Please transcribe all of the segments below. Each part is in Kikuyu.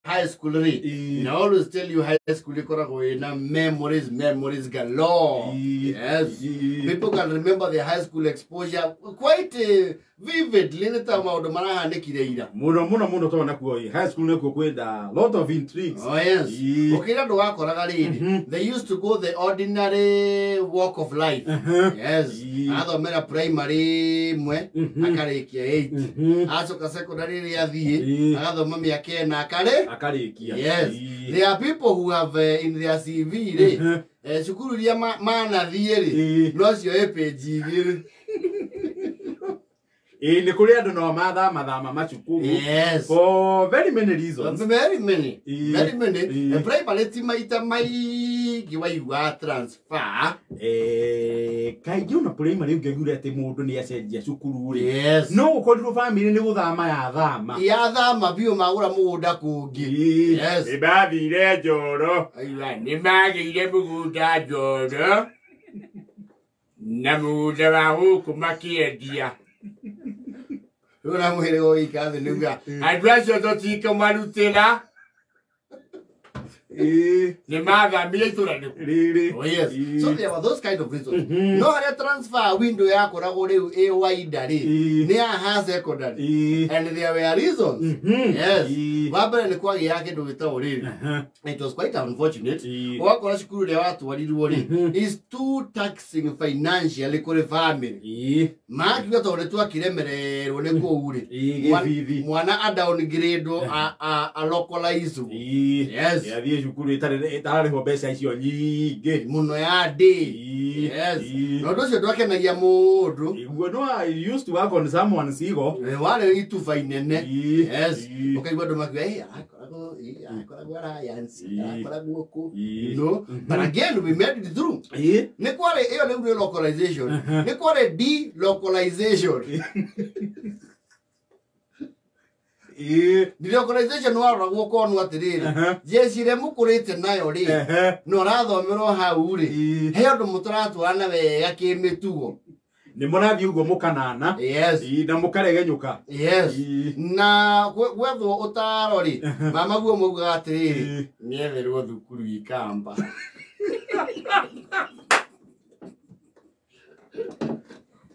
High school rĩ, and I always tell you, high school ĩkoragwo ĩna memories, memories galore. Yes, people can remember their high school exposure quite vividly, nĩ ta maũndũ marahanĩkire ira. Muno muno muno, tondũ nakuo ĩ, high school nĩkuo kwĩna lot of intrigues. Oh yes. Ũkĩra andũ wakoraga rĩrĩ, they used to go the ordinary walk of life. Yes. Agathomera primary ĩmwe, akarĩkia 8. Acoka secondary rĩrĩa athiĩ, agathoma mĩaka 4 akarĩ akarĩkia. Yes. There are people who have in their CV rĩ, cukuru iria manathiĩ rĩ, no cio ĩ page 2. Ĩ, nĩ kũrĩ andũ no mathamathama macukuru for very many reasons. Very many. Very many. Primary ti maita maingĩ waigua transfer. Kaingĩ ona primary ũngĩaiguire atĩ mũndũ nĩ acenjia cukuru rĩ, no gũkorirwo family nĩ gũthama yathama. Yathama biũ, magũra mũgũnda kũngĩ. Yes. Nĩ mathire Njoro. Aiwa, nĩ magĩire mũgũnda Njoro na mũgũnda wa gũkũ makĩendia. Rĩu na mwĩrĩ ũgĩikara thĩ nĩuga andũ acio tũtikũmarutĩra, nĩ mathamire itũra nĩku. Rĩrĩ. Oh yes. So there were those kind of reasons. No harĩa transfer window yakoragwo rĩu ĩ wider rĩ, nĩ ya ha secondary. And there were reasons. Yes. Wa mbere nĩ kwagĩa kĩndũ gĩtagwo rĩrĩ. It was quite unfortunate. Ũgakora cukuru ĩrĩa watwarirwo rĩ, is too taxing financially kũrĩ family. Makiuga tondũ nĩ twakĩremererwo nĩ kũu rĩ, Gĩbithi. Mwana a downgrade a localize. Yes. Athiĩ cukuru ĩtararĩhwo mbeca icio nyingĩ. Mũno ya ndĩ. Yes. Na ũndũ ũcio ndwakenagia mũndũ. Iguo no I used to work on someone's ego. Warĩ ituba inene. Yes. Ũkaigua andũ makiuga, "Eh, arakoragwo Alliance, arakoragwo kũ." No, but again we made it through. Nĩ kwarĩ ĩyo rĩu nĩ localization. Nĩ kwarĩ delocalization. Delocalization waroragwo ũkonwo atĩrĩrĩ, jeshi ĩrĩa mũkũrĩte nayo rĩ, na ũrathomerwo hau rĩ, he ũndũ mũtaratwarana wega kĩmĩtugo. Nĩ mũrathiĩ ũguo mũkanana. Na mũkaregenyũka. Yes. Na gwethwo ũtaro rĩ, mama guo maugaga atĩrĩrĩ, nĩetherwo thukuru ikamba.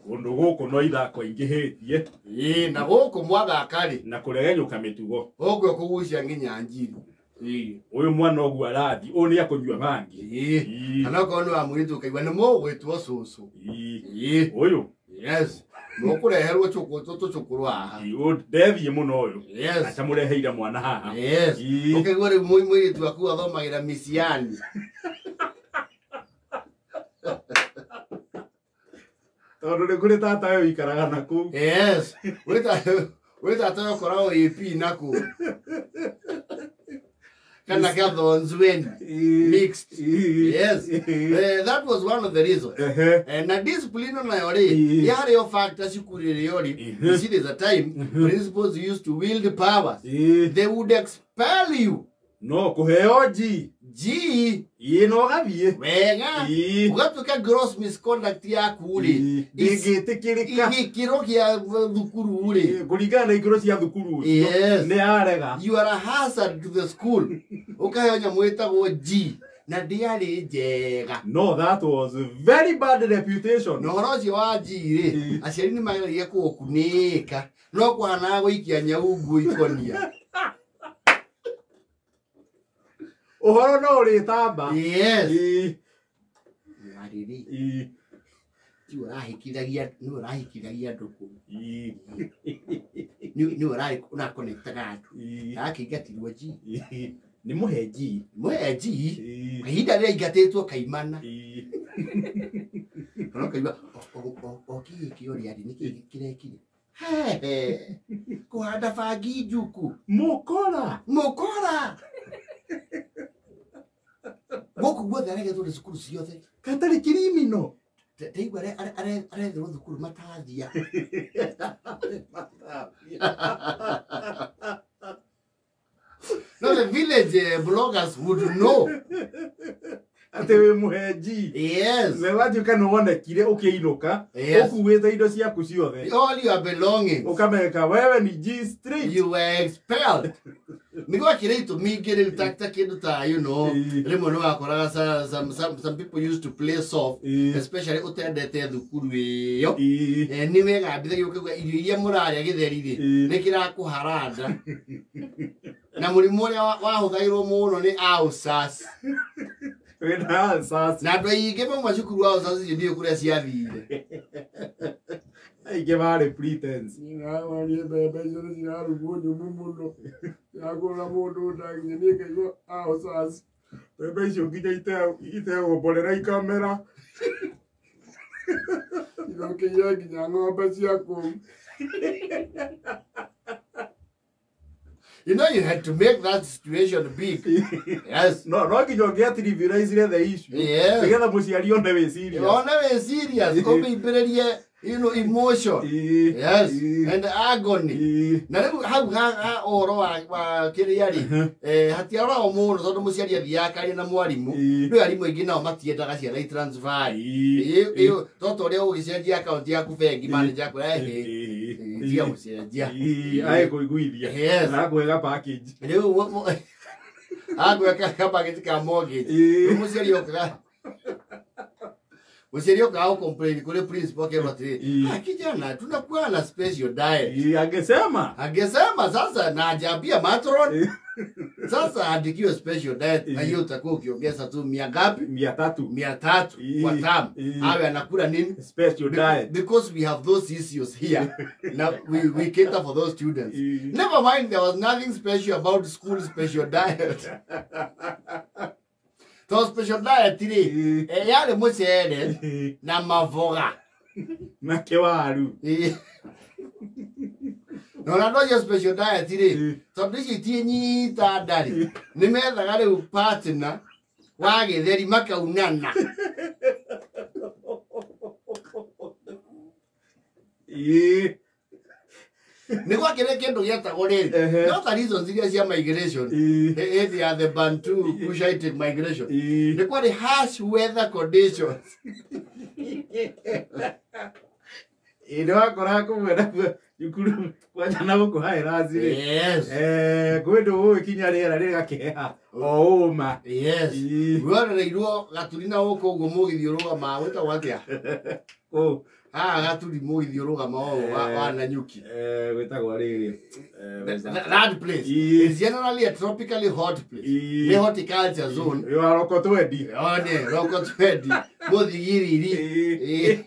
Kũndũ gũkũ no ithako ingĩhĩtie. Ĩĩ, na gũkũ mwathaka rĩ, na kũregenyũka mĩtugo. Gũkũ kũgucia nginya njiri. Ũyũ mwana ũguo arathiĩ ũyũ nĩ akũnyua bangi. Kana okorwo nĩ wa mũirĩtu ũkaigua nĩ mũgwĩtwo cũcũ. Ũyũ. Yes. Mũkũreherwo tũcũkũrũ haha. Ũyũ ndethiĩ mũno ũyũ. Acamũreheire mwana haha. Yes. Ũkaigua rĩu mũirĩtu waku athomagĩra miciani. Tondũ nĩ kũrĩ tata ũyũ ũikaraga na kũu. Yes. Wĩ tata ũyũ ũkoragwo AP na kũu. Kana Gathonzweni. Mixed. Yes. That was one of the reasons. Na discipline nayo rĩ, yarĩ o factor cukuru ĩrĩa rĩ. You see, there's a time principals used to wield powers. They would expel you. No kũheo G. G. Ĩ, no ũgathiĩ. Wega. Ũgatuĩka gross misconduct yaku rĩ, Ndĩngĩtĩkĩrĩka. Gĩkĩro kĩa thukuru rĩ. Kũringana na ikĩro cia thukuru ũcio, nĩ yarega. You are a hazard to the school. Ũkaheo nyamũ ĩtagwo G. Na ndĩarĩ njega. No, that was very bad reputation. Na ũhoro ũcio wa G rĩ, aciari nĩ mageragia kũũkunĩka, no kũhanaga gũikia nyau nguo ikonia. Ũhoro no ũrĩtamba. Yes. Mwarĩrĩ. Tiwe ũrahikithagia, nĩwe ũrahikithagia andũ kũu. Nĩwe ũrakonektaga andũ. Arakĩingatirwo G. Nĩ mũhe G. Mũhe G. Ihinda rĩrĩa aingatĩtwo kaimana. Kana ũkaigua, o kĩĩ kĩ ũrĩa arĩ, nĩkĩĩ kĩrekire? He, kũhanda bangi njuku. Mũkora. Mũkora. Gũkũ guothe aregetwo nĩ cukuru ciothe. Gatarĩ kirimino. Ndaigua aretherwo thukuru matathia. No, the village bloggers would know. Atĩ wĩ mũhenji. Yes. Na watuĩka nĩ wonekire ũkĩinũka. Yes. Ũkuĩte indo ciaku ciothe. All your belongings. Ũkameka wewe ni G street. You were expelled. Nĩ gwakĩrĩ itũmi ingĩ rĩu ta kĩndũ ta you know rĩmwe nĩ wakoraga some people used to play soft, especially ũtendete thukuru ĩyo. Nĩ wegambithagia ũkaigua irio iria mũrarĩa gĩtheri rĩ nĩ kĩrakũharanda. Na mũrimũ ũrĩa wahũthagĩrwo mũno nĩ ulcers. Wĩna ulcers. Na andũ aingĩ mauma cukuru wa ulcers icio ndiũĩ kũrĩa ciathire. Aingĩ marĩ pretense. Nĩrawarie mbembe icio nĩ cirarugwo nyũmũ mũno. Ciragũrĩra mũndũ nda nginya niĩ ngaigua ulcers. Mbembe icio nginya itegwo mborera ikamera. Ithũkĩire nginya ng'ombe cia kũu. You know you had to make that situation big. Yes. No nginya ũngĩatrivialize the issue. Yes. Nĩgetha mũciari one wĩ serious. One wĩ serious. Ũmĩimbĩrĩrie, you know, emotion. Yes. And agony. Na rĩu hau ha ũhoro wa kĩrĩa rĩ, hatiaroragwo mũno tondũ mũciari athiaga akaria na mwarimũ. Rĩu arimũ aingĩ nao matiendaga ciana itransfer. Toto ũrĩa ũgĩcenjia akaunti yaku bengi manager akwĩra ĩhĩ, tiga gũcenjia. Agĩkũiguithia. Yes. Agakũhe package. Rĩu agweka ka package ka mortgage. Rĩu mũciari okaga mũciari okaga gũcomplain kũrĩ principal akerwo atĩrĩ, ah, kijana tunakuwa na special diet. Angesema. Angesema sasa na ajambia matron. Sasa andikiwe special diet na hiyo utakuwa ukiongeza tu mia ngapi? 300. 300 kwa term. Awe anakula nini? Special diet. Because we have those issues here. Now we cater for those students. Never mind, there was nothing special about school special diet. So special diet rĩ, yarĩ mũcere na maboga na kĩwaru. Na ona andũ acio special diet rĩ, tondũ icio itinyita nda rĩ, nĩ methaga rĩu partner wa gĩtheri makaunana. Nĩ gwakĩrĩ kĩndũ gĩetagwo rĩrĩ, no ta reasons iria cia migration, hĩndĩ ya the Bantu Cushitic migration, nĩ kwarĩ harsh weather conditions. Nĩ wakoraga kũmwe nakuo thukuru kwanja na gũkũ Highlands rĩ. Yes. Kwĩ ndũ ũgĩkinya rĩera rĩgakĩheha o ũma. Yes. Weroreirwo Gaturi na gũkũ ũguo mũgithi ũrũgamaga gwĩtagwo atĩa? Kũ? Haha Gaturi mũgithi ũrũgama o wa Nanyuki. Gwĩtagwo rĩrĩ. That place is generally a tropically hot place. Nĩ horticulture zone. Ĩ wa Roko Twendi. One, Roko Twendi. Mũthigiriri.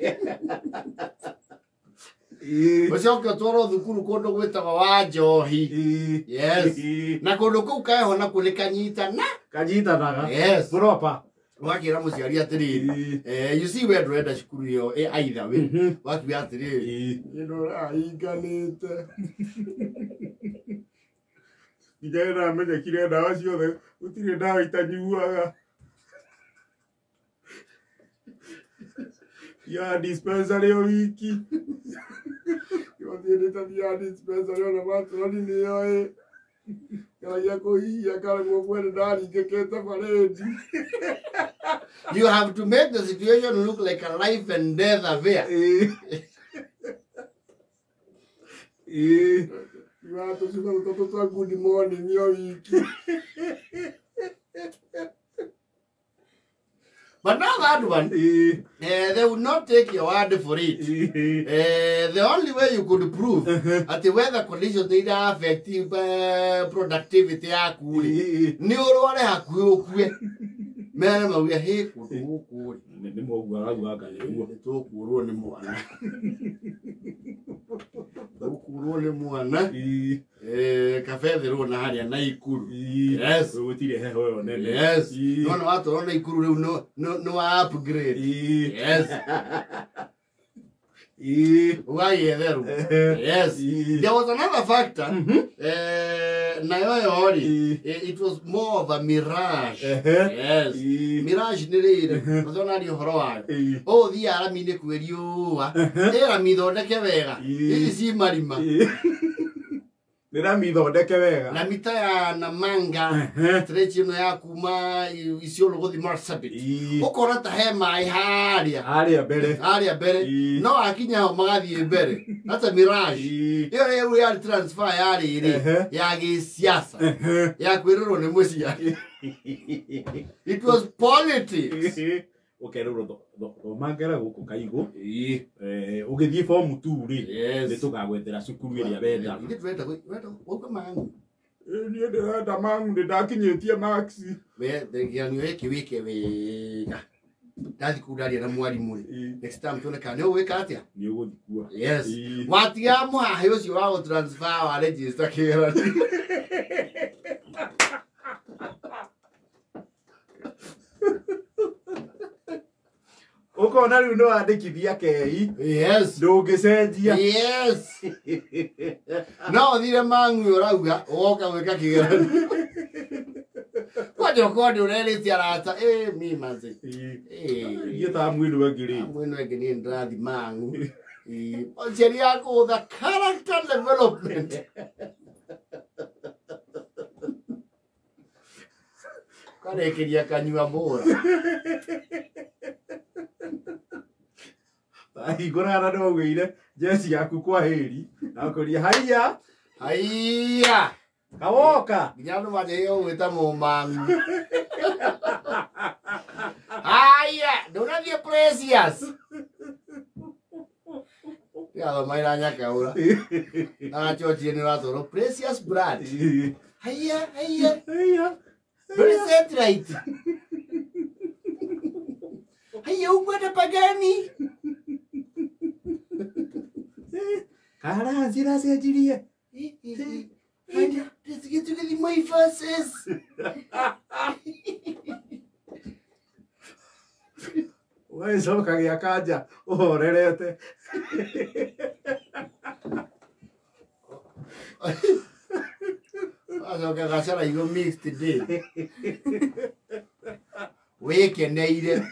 Ũcoke ũtwarwo thukuru kũndũ gwĩtagwo wa Njohi. Yes. Na kũndũ kũu kaheho nakuo nĩ kanyitana. Kanyitanaga. Yes. Proper. Wakĩra mũciari atĩrĩrĩ, you see we ndũrenda cukuru ĩyo either way. Wakiuga atĩrĩrĩ, nĩndũrahinganĩte. Nginya nĩndamenyekire ndawa ciothe, gũtirĩ ndawa itanyuaga. Ya dispensary o wiki. Gũthiĩ nĩtathiaga dispensary ona matroni nĩoĩ. Ngeragia kũhihia ngaremwo kwene ndaringĩkĩte parade. You have to make the situation look like a life and death affair. Tũcuba tũtatũ twa good morning o wiki. But now that one, they would not take your word for it. The only way you could prove that the weather conditions they affect productivity yaku rĩ, nĩ ũrware hakuhĩ ũkue. Mere mauge hĩ kũndũ gũkũ rĩ, Nĩ mwoguo arauga anga nĩguo. nĩ tũkũrwo nĩ mwana. Tũkũrwo nĩ mwana. Kabetherwo na harĩa Naikuru. Yes. Gũtirĩ heho ĩyo nene. Yes. Nona watwarwo Naikuru rĩu no wa upgrade. Yes. Ũgagĩetherwo. Yes. There was another factor. Nayo ĩyo rĩ, it was more of a mirage. Yes. Mirage nĩ rĩrĩ, ũthona nĩ ũhoro wayo. Ũũ thiaga rami-inĩ kwĩ riũa. Ĩ rami thondeke wega. Ici ci marima. Nĩ rami thondeke wega. Na mita ya Namanga stretch ĩno ya kuma Isiolo gũthiĩ Marsabit. Ũkona ta he maĩ harĩa. Harĩa mbere. Harĩa mbere. No akinya hau magathiĩ mbere. That's a mirage. Ĩyo rĩu yarĩ transfer yarĩ rĩ ya gĩsiasa. Ya kwĩrĩrwo nĩ mũciari. It was politics. Ũkerĩrwo thomangera gũkũ Kaigũ. Ũgĩthiĩ form 2 rĩ nĩ tũgagwethera cukuru ĩrĩa wendaga. Ithuĩ tũrenda wauga Mang'u. Niĩ ndĩrenda Mang'u nĩ ndakinyĩtie marks. We kĩgeranio gĩkĩ wĩke wega. Ndathiĩ kũu ndaria na mwarimũ rĩ. Next time tuone kana nĩ ũgwĩka atĩa? Nĩ ũgũthiĩ kuo. Yes. Watiga mũhahĩ ũcio wa gũtransfer wa register kĩgeranio. Ũkona rĩu nĩ wandĩkithia kei. Yes. Ndũngĩcenjia. Yes. No ũthire Mang'u ũrauga ũgoka gwĩka kĩgeranio. Kwanja ũkorwo nĩ ũrerĩte arata mi manze. Ithuĩ ta mwĩnũ ĩngĩ rĩ. Mwĩnũ ĩngĩ niĩ nĩndĩrathiĩ Mang'u. Mũciari akũgũtha character development. Karĩkĩria kanyua mbũra. Hingũra na ndwaugĩire jeci yaku kwa hĩri akũria haiya haiya kawoka nginya andũ manjĩrĩire gũgwĩta mũmang'u. Haiya ndũnathiĩ Precious. Ndirathomaĩra Nyakaũra na George nĩ ũratwarwo Precious Blood. Haiya haiya haiya ndũrĩ satellite. Haiya ũkwenda Pagani. Kara ziracenjirie. Let's get my verses. Ũgagĩcoka gĩa kanja ũhorerete. Wacoka gacara igo mixed day. Wĩkeneire.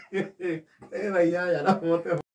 Ĩra inyanya na bote.